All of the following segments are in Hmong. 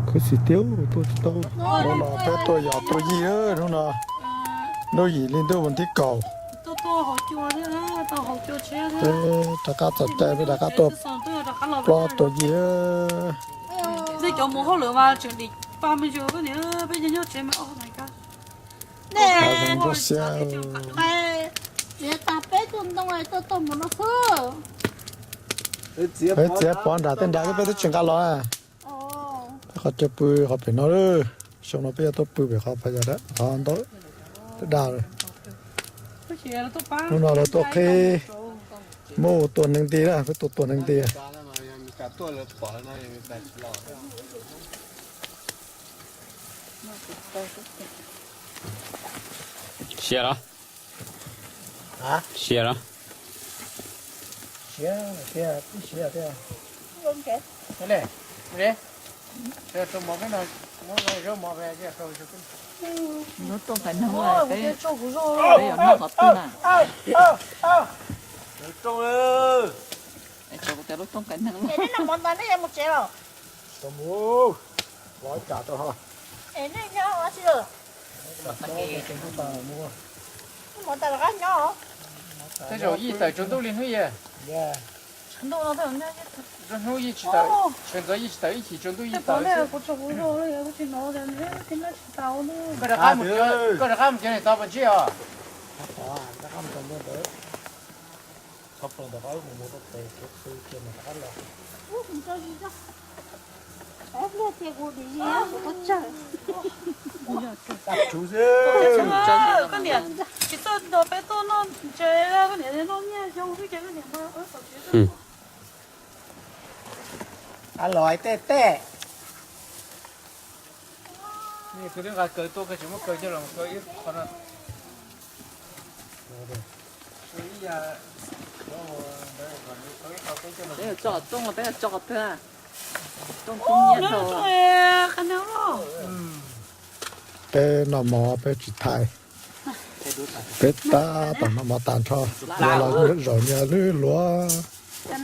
Khuv xim tiag tuaj tsis tau. Hnub no peb tuaj yos tua yij, hnub no lub yim li ntuj vas thib kaum. Peb rov qab txog caij peb rov qab tuaj plob tua yij. Zoo siab. Peb txiav pov nram tej nrad peb twb tsis nqa los. Peb qhov chaw pw qhov pem no lawm. Xyoo no peb yuav tuaj pw pem qhov pas yog qhov ntau daj lawm. Hnub no lawv tuaj qhib, muab tua neeg nti na, peb tuaj tua neeg nti. Siav los? Siav los? Lub rooj qab neeg peb yuav noj qhov twg na? Tsam kuv tias lub rooj qab neeg. Tej zaum yij tawm tsaus ntuj li hnub yij. Hnub yij tsis tawm, sawv ntxov yij tsis tawm ib chim tsaus ntuj yij tawm. Koj rov qab mus, koj rov qab mus cov niam tau pas ntsib os. Koj niam tsis txawj nrog peb tuaj noj ntses, koj niam noj nyiaj xyoo xwb ces koj niam mas. A los tej tej. Kuv twb nqa kaw tuaj, koj tsis muab kaw coj los kaw ib qho no. Peb tso rooj, peb tso qhov twg? Rooj tub nyiab rau. Peb noj mov peb tsis thaiv. Peb tab tom noj mov tas nrho, los zaum nyias lub luav. Tuaj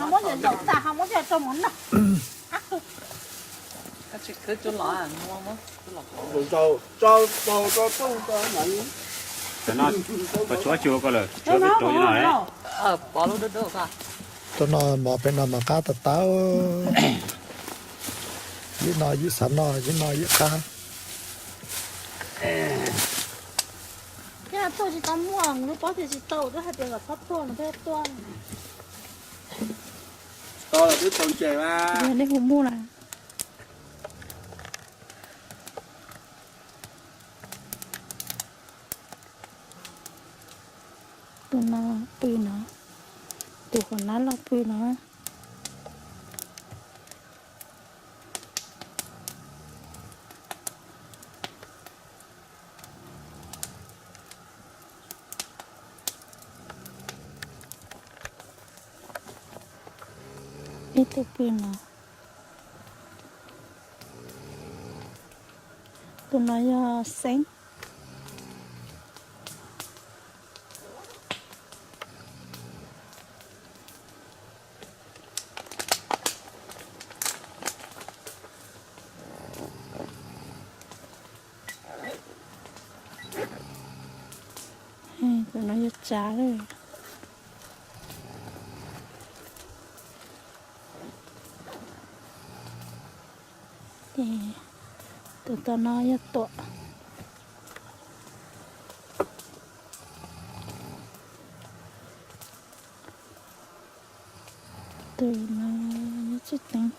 noj mov peb noj mov qab tas tas. Yim no yim xav noj, yim no yim qab. Thiab tuaj tsis tau muaj, lub pob tias tsis tau, twb hais tias kom txhob tuaj no thiaj tuaj. Tsis tau los twb tau ntses mas. Nej hu muaj na. Tus no pw no, tus hauv nab los pw no. Ib tug pw no. Tus no yog Xeeb. Tus no yog Tsav lawm. Ces tus tom no yog Tuam. Tus no yog Tswj Teev.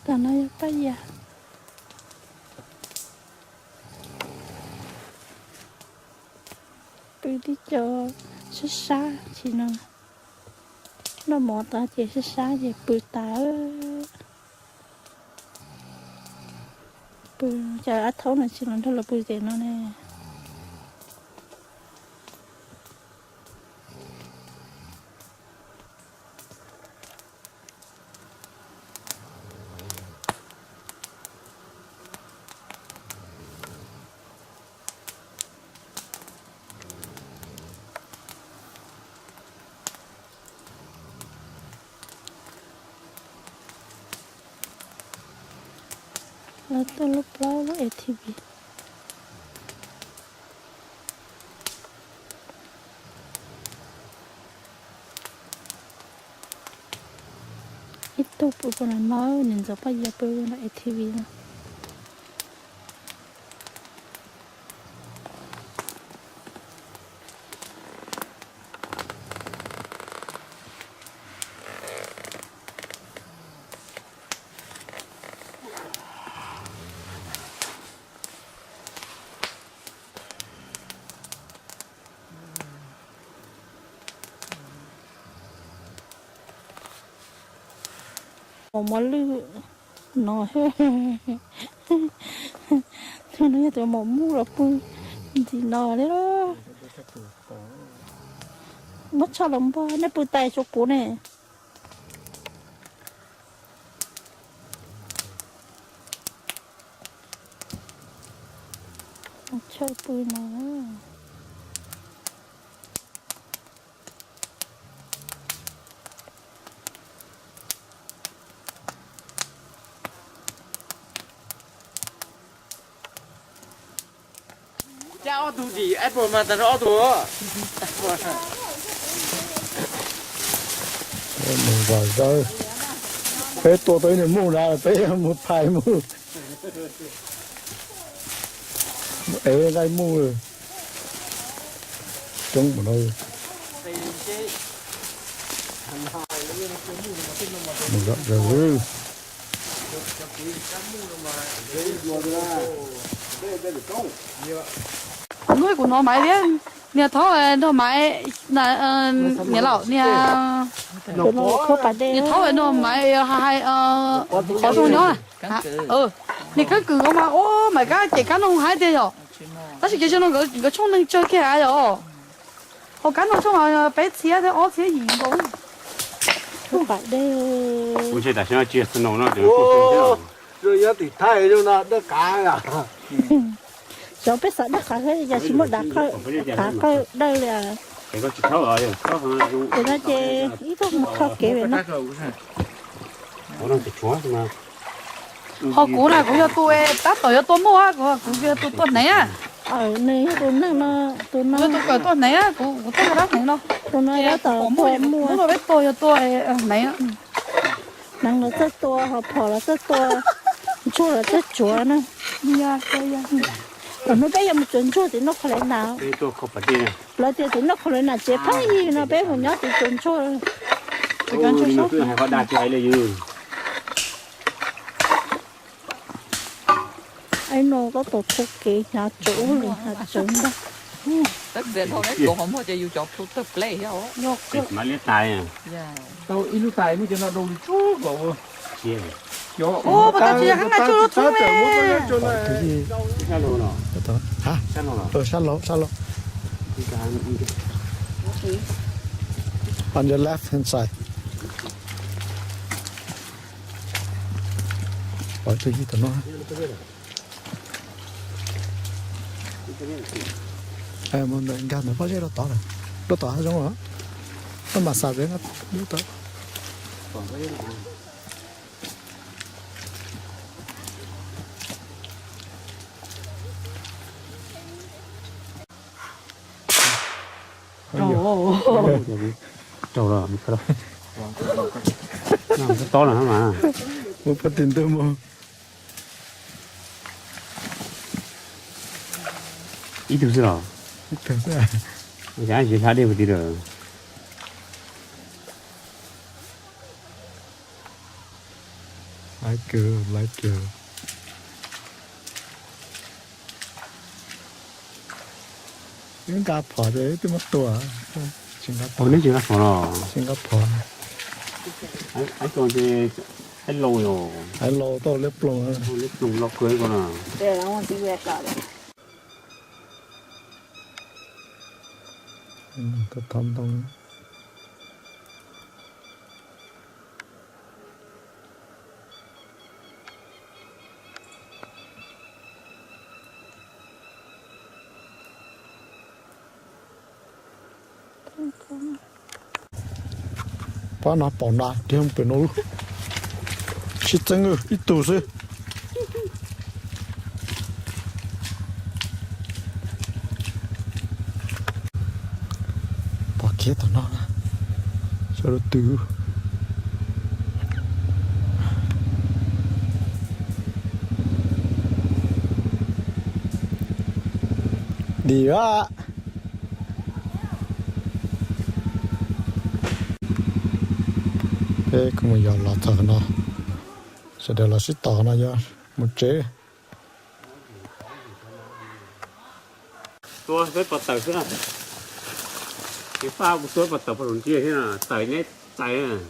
Tom no yog Paj Yas. Pw tib co sab sab tsis no. Noj mov tas ces sab sab ces pw tas. Pw, cas Ab Thaub no tsis los nrog lawv pw ces no ne. Lawv tuaj lub plaub lub A T V. Ib tug pw puag no, nws ntxuav paj ya pw A T V no. Mos mos lwj no, tus no yog tus mos muj los pw ntxim no li. Muab tshaj los npog, nej pw tais tsuas kuv ne. Tshaj pw no. Cab ob tug dim apple mas tag nrho ob tug. Mus zom zaws. Peb tua tau ib niag muj na, peb mus phais muj. Ev nqaij muj coob mus no. Mus zom zaws. Kuv hnub kuv hnov Maiv thiab, niag Thaub nrog Maiv, niam laus niag, niam Thaub nrog Maiv hais hais qhov zoo nyob. Niag keeb kwm no mas ua Maiv Kab ces Kab Noog haib tiag yom. Tab sis ces no nkawd tshooj neeg tsawg kiag yom. Hos Kab Noog tshooj peb txhiab thiab ob txhiab yim nkaus. Ua ntshe tam sim no tsis yog snow no, nyob tim Thaib zoo no dawb qav. Xyov peb xav dawb qav thiab, yog tsis muaj dav qawj, qav qawj dawb li. Ces no ces ib tug mus tho kev ve no. Ho kuv na, kuv yog tus tab tom yuav tua muaj, kuv yog tus tua hneev. Nws yog tus neeg no, tus no yog tus kawm tua hneev, kuv tua dab hneev no. Tus no tab tom tua muaj, peb tua yog tua hneev. Hneev los txawj tua, ho phom los txawj tua, ntsuag los txawj tsuav na. Hnub peb yuav mus tsuav ntsuag tim North Carolina. Lawv tias tim North Carolina tsev pheej yig no peb mus nyob tim tsuav ntsuag. Ai no tab tom tho kev hnyav tsawv ub li hnyav tsawv ntag. Tau ib lub tais muab cov no dau li tsuag kom ua. Ua pas tau tsis yog khab nqaij tsuag lub txhub me. Sab laug, sab laug. On your left hand side. Pom tus yig tom no. Mus ntawm nkag ntawm pob zeb rau tod lawm. Rau tod zoo os. Koj mam xav peb lub tod. Rau los, tob los mas. Mus pab tim ntug mus. Ib tug xwb los? Ib tug xwb. Ua cas tsis hla dej puag tid lawm? Laiv kawg, laiv kawg. Wb nqa phom ces wb twb muab tua. Tsis nqa phom, tsis nqa phom los? Tsis nqa phom. Hais laus tau liab ploog, liab ploog loj kawg ko na. Thov ntoo. Pab no pom na, tiag pem no. Sib txeeb ib tug xwb. Tom no, sawv daws twb dim a. Peb kuj mus yos los txog qhov no, sawv daws los sib tos qhov no yuav mus tsev. Tua peb pov tawm xwb na. Ces faj kuv tua pov tawm pov lub ntiaj thiab na, tawm neb txais.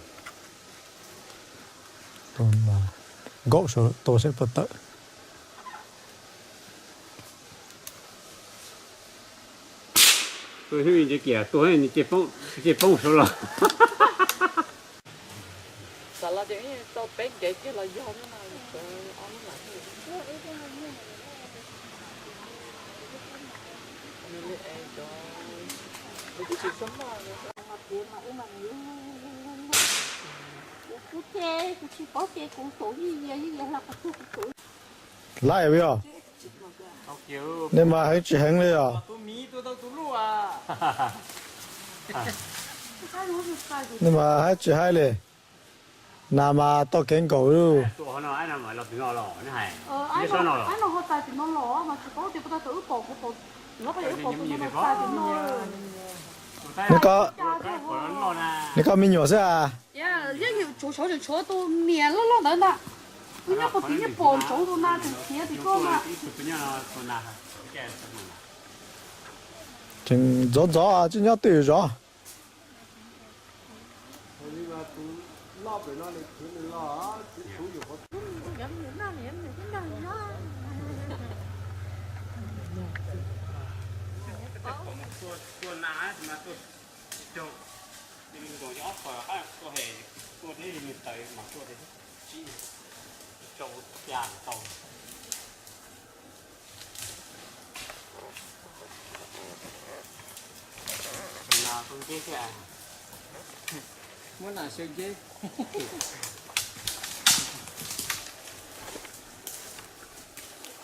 Nkaum saum tua seb puas tawm. Tua nce kiag, tua nce poob saud los. Xav los tias tau peb nkev kiag los yog no, ob lub lam. Laij yog, nej mas heev tsis heev li os. Nej mas haib tsis haib li. Nas mas tau kev nkaum lawm. Nej koj me nyuam xwb a? Tshuav tus niam loj loj ntawd ntag. Wb nyob puag tim nyob pom ntsoov tus nas tseem khiav tim ko mas. Tseem ntxov ntxov tsis nyob twj ywm zov. Muab nas xyaw nceb.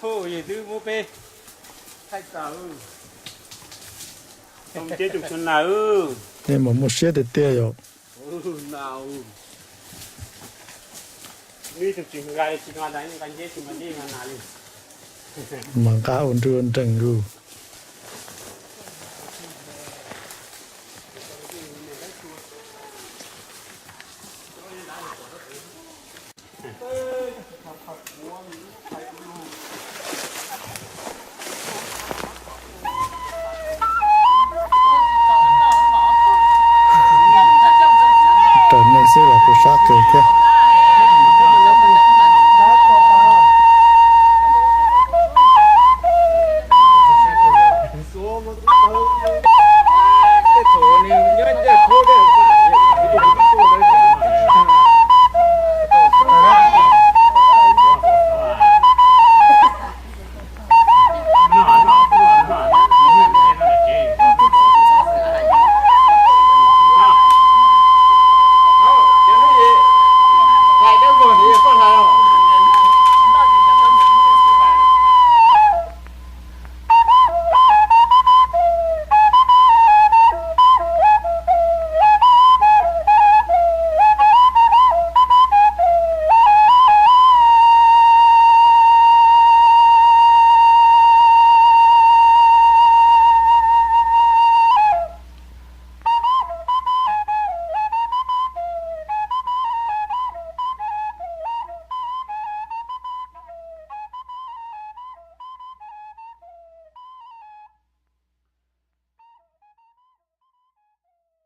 Hu, yog twb muab peb thaij tawm. Tau nceb tus tshua nas. Nej mas muaj siab tiag tiag yom. Ib tug tsis nqa li tsis nqa nas, nqa nceb tsis nqa nceb nqa nas li. Mas nqa ua nrw ua nreeg lug. Raws nej xwb los kuj sab kawg thiab.